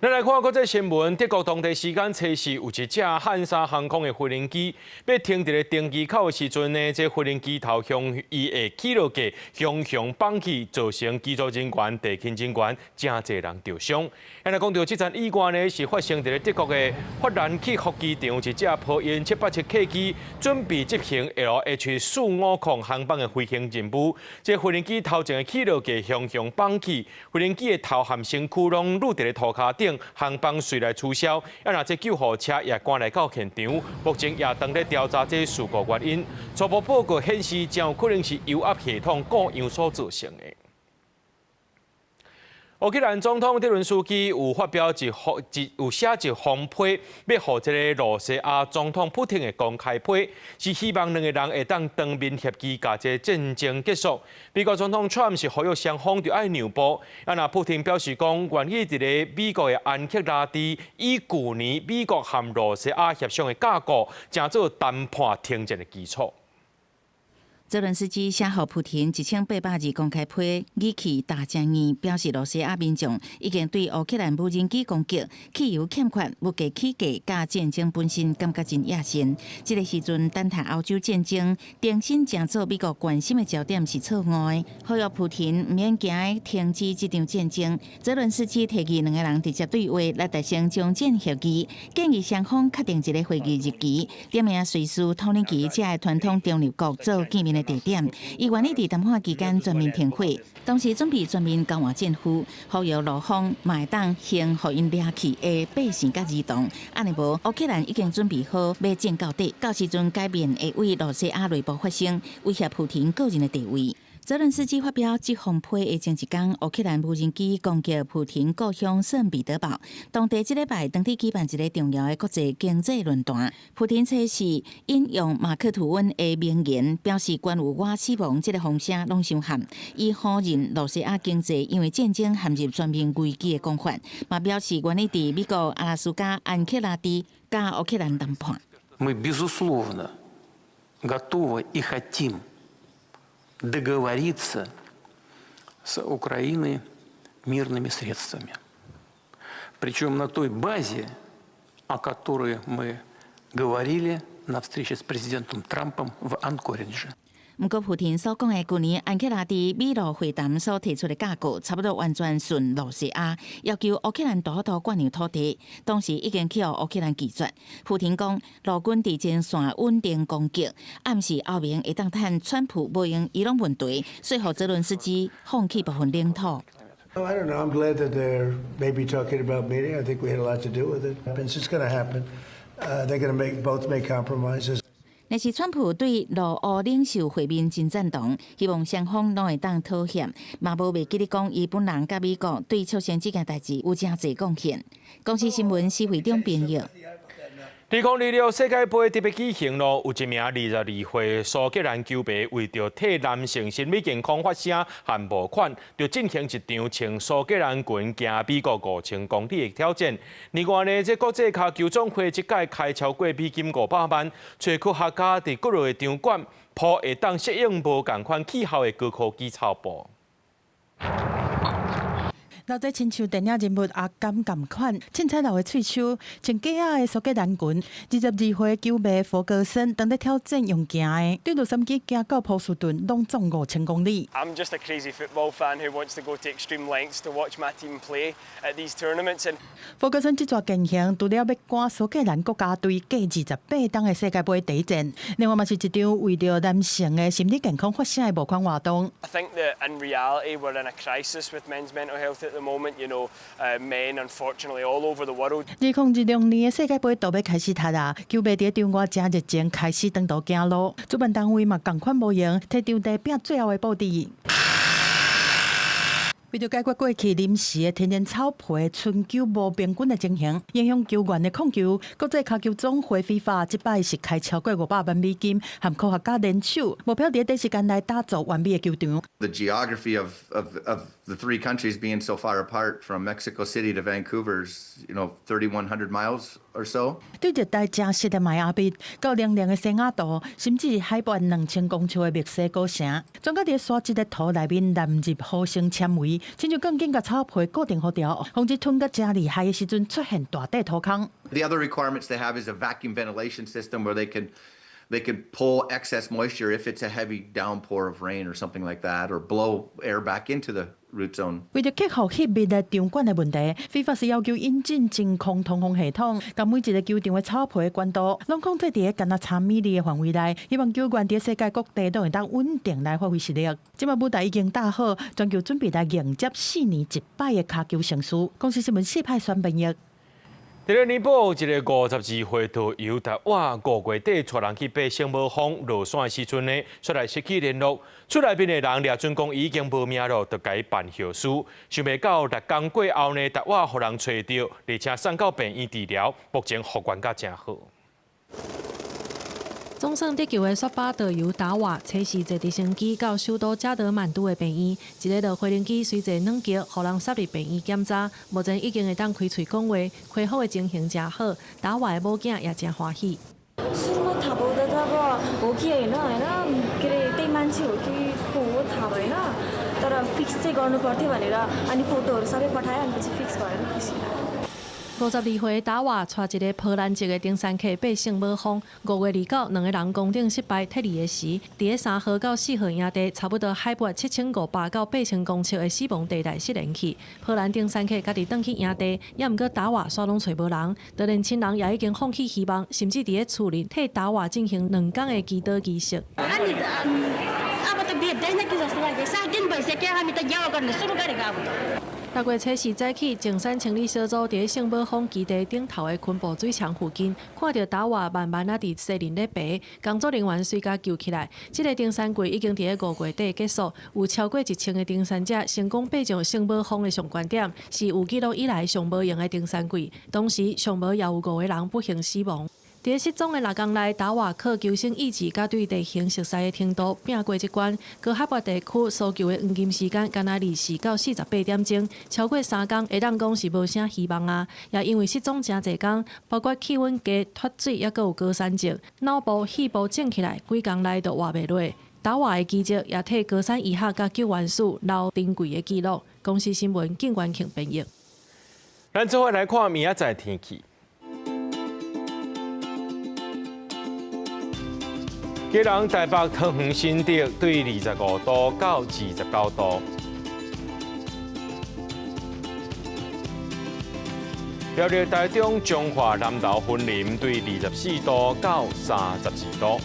咱來看國際新聞，德國當地時間初四有一隻漢莎航空的飛行機，欲停佇咧登機口的時陣呢，這飛行機頭向伊的起落架雄雄放去，造成機組人員、地勤人員誠濟人著傷。咱來講著這場意外呢，是發生佇咧德國的法蘭克福機場，一隻波音787客機準備執行 LH450航班的飛行任務，這飛行機頭前的起落架雄雄放去，飛行機的頭和身軀攏攄佇咧塗跤頂。航班隨來取消，啊，若這救護車也趕來到現場，目前也當咧調查這事故原因。初步報告顯示，誠有可能是油壓系統故障所造成的。烏克蘭總統澤倫斯基有發表一封一有寫一封批，欲予這个羅西亞總統普丁的公開批，是希望兩个人會當當面協議，共這戰爭結束。美國總統川普是呼籲雙方著愛讓步，啊，若普丁表示講，願意佇咧美國的安克拉治以舊年美國和羅西亞協商的架構，成做談判停戰的基礎。澤倫斯基寫予普廷1800字公開批，語氣焦誠硬，表示羅西亞民眾已經對烏克蘭無人機攻擊、汽油欠缺、物價起價、佮戰爭本身感覺真厭世。這个時陣，單談歐洲戰爭，重新成做美國關心的焦點是錯誤的。呼籲普廷毋免驚停止這場戰爭。澤倫斯基提議兩个人直接對話來達成終戰協議，建議雙方確定一个會議日期，點名瑞士、土耳其這个傳統中立國做見面的的地點。伊願意佇談判期間全面停火，同時準備全面交換戰俘，呼籲俄方嘛會當先予𪜶掠去的百姓佮兒童。按呢無，烏克蘭已經準備好欲戰到底，到時陣改變會對羅西亞內部發生，威脅普廷個人的地位。澤倫斯基發表這封批的前一工，烏克蘭無人機攻擊普廷故鄉聖彼得堡。當地這禮拜當地舉辦一个重要的國際經濟論壇。普廷測試引用馬克吐溫的名言，表示關於我死亡這个風聲攏傷譀。伊否認羅西亞經濟因為戰爭陷入全面危機的講法，嘛表示願意佇美國阿拉斯加安克拉治佮烏克蘭談判。 Мы безусловно готовы и хотим договориться с Украиной мирными средствами. Причем на той базе, о которой мы говорили на встрече с президентом Трампом в Анкоридже. 毋過，普廷所講的舊年安克拉治美羅會談所提出的架構，差不多完全順羅西亞，要求烏克蘭大幅度割讓土地，當時已經去予烏克蘭拒絕。普廷講，俄軍佇前線穩定攻擊，暗示歐盟會當趁川普無閒伊朗問題，說服澤倫斯基放棄部分領土。 I don't know. I'm glad that they're maybe talking about meeting. I think we had a lot to do with it. It's going to happen. They're going to both make compromises. 若是川普對俄烏領袖會面真贊同，希望雙方攏會當妥協，嘛無袂記得講，伊本人佮美國對促成這件代誌有誠濟貢獻。公視新聞施會長編譯。2026世界盃特別舉行咯，有一名22歲蘇格蘭球迷為著替男性心理健康發聲和募款，就進行一場穿蘇格蘭裙行美國5000公里的挑戰。另外呢，這國際跤球總會這屆開超過美金500萬，揣科學家佇各落的場館鋪會當適應無仝款氣候的高科技草布。老這親像電影人物阿甘仝款，凊彩摞的喙鬚，穿假仔的蘇格蘭裙，22歲球迷佛格森當咧挑戰用行的，對洛杉磯行到波士頓，攏總5000公里。 I'm just a crazy football fan who wants to go to extreme lengths to watch my team play at these tournaments. And 佛格森這逝健行，除了欲趕蘇格蘭國家隊過28冬的世界盃第一戰，另外嘛是一場為著男性的心理健康發聲的募款活動。 I think that in reality we're in a crisis with men's mental health at the moment. Men unfortunately all over the world. 2026年的世界盃都欲開始踢啦，球迷佇場外誠熱情開始長途行路，主辦單位嘛仝款模樣，提場地拼最後的布置。為著解決過去臨時的天然草皮春秋無平均的情形，影響球員的控球，國際跤球總會 FIFA 這擺是開超過500萬美金，和科學家聯手，目標佇短時間內打造完美的球場。 The geography of the three countries being so far apart from Mexico City to Vancouver's, 3,100 miles or so. 對熱帶誠適的邁阿密，到涼涼的西雅圖，甚至海拔2000公尺的墨西哥城，專家佇沙質的土內面納入合成纖維，親像鋼筋共草皮固定予牢，防止吞甲誠厲害的時陣出現大塊土空。 The other requirements they have is a vacuum ventilation system where they can pull excess moisture if it's a heavy downpour of rain or something like that, or blow air back into the root zone. 為著克服氣密的場館的問題，FIFA 是要求引進真空通風系統，共每一个球場的草皮懸度，攏控制佇咧干焦三米的範圍內，希望球員佇世界各地都會當穩定來發揮實力。這擺舞台已經搭好，全球準備來迎接4年一擺的跤球盛事。公視新聞四派選編譯。佇咧尼泊爾，一个52歲導遊達瓦5月底帶人去爬聖母峰落山的時陣呢，煞來失去聯絡。厝內面的人掠準講伊已經無命咯，就共伊辦後事。想袂到6工過後呢，達瓦予人揣著，而且送到病院治療，目前復原甲誠好。總算得救的雪巴導遊達瓦，初四坐直升機到首都加德滿都的病院，一个落飛行機隨坐軟橋，予人送入病院檢查，目前已經會當開喙講話，恢復的情形誠好。達瓦的某囝也誠歡喜。 सुरुमा थाहा पाउँदा त अब हो कि होइन होइन के अरे त्यही मान्छे हो कि को हो थाहा भएन तर फिक्स चाहिँ गर्नु पर्थ्यो भनेर अनि फोटोहरू सबै पठायो अनि पछि फिक्स भएर खुसी लाग्यो। 52歲達瓦帶一个波蘭籍的登山客爬聖母峰，5月29，兩个人攻頂失敗撤離的時，佇咧3號到4號營地，差不多海拔7500到8000公尺的死亡地帶失聯去。波蘭登山客家己轉去營地，也毋過達瓦煞攏揣無人，就連親人也已經放棄希望，甚至佇咧厝裡替達瓦進行2工的祈禱儀式。6月初四早起，淨山清理小組佇聖母峰基地頂頭的昆布水牆附近，看著達瓦慢慢仔佇西林咧爬，工作人員隨共救起來。這个登山季已經佇咧5月底結束，有超過1000个登山者成功爬上聖母峰的上懸點，是有紀錄以來上無閒的登山季。同時，上無也有5個人不幸死亡。佇失蹤的6工內，達瓦靠求生意志佮對地形熟悉的程度拚過這關。高海拔地區搜救的黃金時間，干焦24到48點鐘，超過3工，會當講是無啥希望啊！也因為失蹤誠濟工，包括氣溫低、脫水，抑閣有高山症，腦部、肺部腫起來，幾工內就活袂落。達瓦的奇蹟也替高山醫學佮救援史留珍貴的紀錄。公視新聞景元慶編譯。咱做伙來看明仔載天氣。基隆、台北、桃園、新竹對25度到29度，苗栗、台中、彰化、南投、雲林對24度到32度，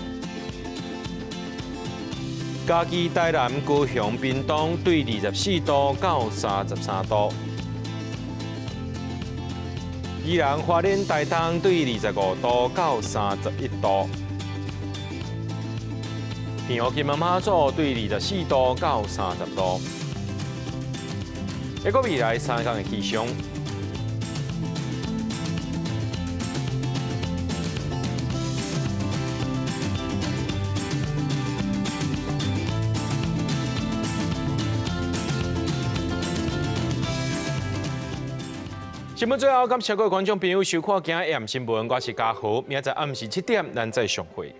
嘉義、台南、高雄、屏東對24度到33度，宜蘭、花蓮、台東對25度到31度。澎湖金門馬祖對24度到30度，一个未來3天的氣象。新聞最後，感謝各位觀眾朋友收看今日 AM 新聞，我是嘉豪，明仔載暗時7點，咱再相會。